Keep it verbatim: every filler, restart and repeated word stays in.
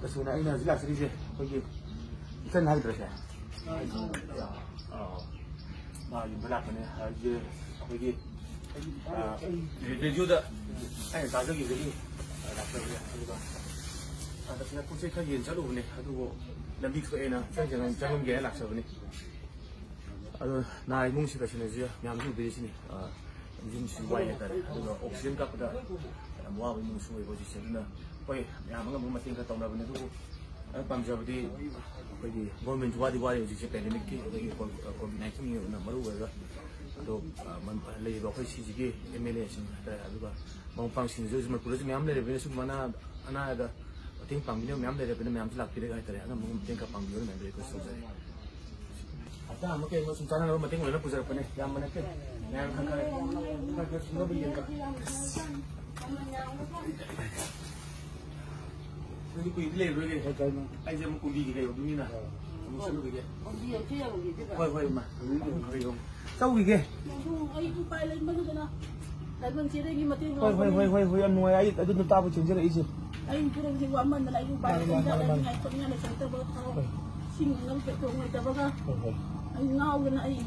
ꯇꯁꯦꯡꯅ ꯑꯩꯅ ꯍꯧꯖꯤꯛ ꯂꯥꯛꯆꯔꯤꯁꯦ ꯑꯩꯈꯣꯏꯒꯤ ꯏꯆꯟ ꯍꯥꯏꯒꯗ꯭ꯔꯥ ꯁꯦ? ꯑꯥ, ꯃꯥ ꯌꯨꯝꯗ ꯂꯥꯛꯄꯅꯦ꯫ ꯍꯥꯏꯗꯤ ꯑꯩꯈꯣꯏꯒꯤ, ꯑꯥ, ꯔꯦꯗꯤꯑꯣꯗ ꯑꯩꯅ ꯇꯥꯖꯈꯤꯕꯗꯒꯤ ꯂꯥꯛꯆꯕꯅꯦ꯫ ꯑꯗꯨꯒ, ꯑꯥ, ꯇꯁꯦꯡꯅ ꯄꯣꯠ ꯆꯩ ꯈꯔ ꯌꯦꯟ ꯆꯠꯂꯨꯕꯅꯦ, ꯑꯗꯨꯕꯨ ꯂꯝꯕꯤ ꯊꯣꯛꯑꯦꯅ ꯆꯪ-, ꯆꯪꯉꯝꯒꯦꯅ ꯂꯥꯛꯆꯕꯅꯦ꯫ ꯑꯗꯣ ꯅꯥꯔꯤꯕ ꯏꯃꯨꯡꯁꯤ ꯀꯩꯁꯨ ꯂꯩꯖꯩ, ꯃꯌꯥꯝꯁꯨ ꯎꯕꯤꯔꯤꯁꯤꯅꯤ꯫ ꯑꯥ, ꯌꯨꯝꯁꯤ ꯋꯥꯏ ꯍꯥꯏꯇꯥꯔꯦ꯫ ꯑꯗꯨꯒ ꯑꯣꯛꯁꯤꯖꯦꯟ ꯀꯥꯞꯄꯗ ꯌꯥꯝ ꯋꯥꯕ ꯏꯃꯨꯡꯁꯨ ꯑꯣꯏꯕ ꯍꯧꯖꯤꯛꯁꯦ꯫ ꯑꯗꯨꯅ ꯍꯣꯏ, ꯃꯌꯥꯝ ꯑꯉꯝꯕ ꯃꯇꯦꯡ ꯈꯔ ꯇꯧꯅꯕꯅꯦ, ꯑꯗꯨꯕꯨ ꯑꯩꯅ ꯄꯥꯝꯖꯕꯗꯤ ꯑꯩꯈꯣꯏꯒꯤ ꯒꯣꯔꯃꯦꯟꯁꯨ ꯋꯥꯗꯤ ꯋꯥꯔꯤ ꯍꯧꯖꯤꯛꯁꯦ, ꯄꯦꯟꯗꯦꯃꯤꯛꯀꯤ ꯑꯗꯒꯤ ꯀꯣ-, ꯀꯣꯚꯤꯗ ꯅꯥꯏꯟꯇꯤꯟꯒꯤ ꯑꯣꯏꯅ ꯃꯔꯨ ꯑꯣꯏꯔꯒ꯫ ꯑꯗꯣ, ꯑꯥ, ꯃꯟ-, ꯂꯩꯔꯤꯕ ꯑꯩꯈꯣꯏ ꯁꯤꯁꯤꯒꯤ ꯑꯦꯝ ꯑꯦꯜ ꯑꯦꯁꯤꯡ ꯍꯥꯏꯇꯥꯔꯦ, ꯑꯗꯨꯒ ꯃꯔꯨꯞ ꯃꯄꯥꯡꯁꯤꯡꯁꯨ ꯍꯧꯖꯤꯛ ꯃꯅꯤꯄꯨꯔꯗꯁꯨ ꯃꯌꯥꯝ ꯂꯩꯔꯕꯅꯤꯅ, ꯁꯨꯝ ꯑꯅꯥ-, ꯑꯅꯥꯗ ꯃꯇꯦꯡ ꯄꯥꯡꯕꯤꯅꯕ ꯃꯌꯥꯝ ꯂꯩꯔꯕꯅꯤꯅ, ꯃꯌꯥꯝꯁꯨ ꯂꯥꯛꯄꯤꯔꯒ ꯍꯥꯏꯇꯥꯔꯦ, ꯑꯉꯝꯕ ꯃꯇꯦꯡ ꯈꯔ ꯄꯥꯡꯕꯤꯌꯣꯅ ꯃꯌꯥꯝꯗ ꯔꯤꯀ꯭ꯋꯦꯁ ꯇꯧꯖꯔꯤ꯫ ꯍꯞꯇꯥ ꯑꯃ ꯀꯩ ꯑꯃ ꯁꯨꯝ ꯆꯥꯅꯅꯕ ꯃꯇꯦꯡ ꯑꯣꯏꯅ ꯄꯨꯖꯔꯛꯄꯅꯦ, ꯌꯥꯝꯕ ꯅꯠꯇꯦ꯫ ꯃꯌꯥꯝ ꯈꯔ ꯈꯔ, ꯈꯔ ꯈꯔ ꯁꯨꯅꯕ ꯌꯦꯡꯕ꯫ ꯅꯪꯗꯤ ꯀꯨꯏꯗꯤ ꯂꯩꯔꯔꯣꯏꯅꯦ꯫ ꯍꯣꯏ, ꯀꯩꯅꯣ꯫ ꯑꯩꯁꯦ ꯑꯃꯨꯛ ꯀꯨꯝꯕꯤꯒꯦ ꯀꯩ ꯑꯣꯏꯗꯣꯏꯅꯤꯅ꯫ ꯑꯃꯨꯛ ꯆꯠꯂꯨꯈꯤꯒꯦ꯫ ꯍꯣꯏ, ꯍꯣꯏ, ꯏꯃꯥ꯫ ꯆꯧꯈꯤꯒꯦ꯫ ꯑꯩ ꯎꯄꯥꯏ ꯂꯩꯃꯟꯗꯗꯅ ꯂꯥꯏꯕꯛ ꯆꯦꯗꯒꯤ ꯃꯇꯦꯡ ꯍꯣꯏ, ꯍꯣꯏ, ꯂꯧꯔꯛꯄꯅꯤ꯫ ꯍꯣꯏ, ꯍꯣꯏ, ꯍꯣꯏ, ꯌꯥꯝ ꯅꯨꯡꯉꯥꯏ꯫ ꯑꯩ ꯑꯗꯨꯅ ꯇꯥꯕ ꯆꯦꯟꯖꯔꯛꯏꯁꯦ꯫ ꯑꯩ ꯄꯨꯔꯛꯁꯦ ꯋꯥꯃꯟꯗꯅ ꯑꯩ ꯎꯄꯥꯏ ꯃꯥꯅꯤ, ꯃꯥꯅꯤ, ꯂꯩꯇꯅ ꯃꯥꯅꯤ, ꯃꯥꯅꯤ꯫ ꯂꯩꯅꯤꯡꯉꯥꯏ ꯈꯣꯠꯅꯤꯡꯉꯥꯏ ꯂꯩꯁꯜꯂꯛꯇꯕ꯫ ꯍꯣꯏ꯫ ꯏꯁꯤꯡ ꯏꯅꯧ ꯄꯦꯇ꯭ꯔꯣꯜ ꯂꯩꯇꯕꯒ ꯍꯣꯏ, ꯍꯣꯏ꯫ ꯑꯩ ꯉꯥꯎꯗꯅ ꯑꯩ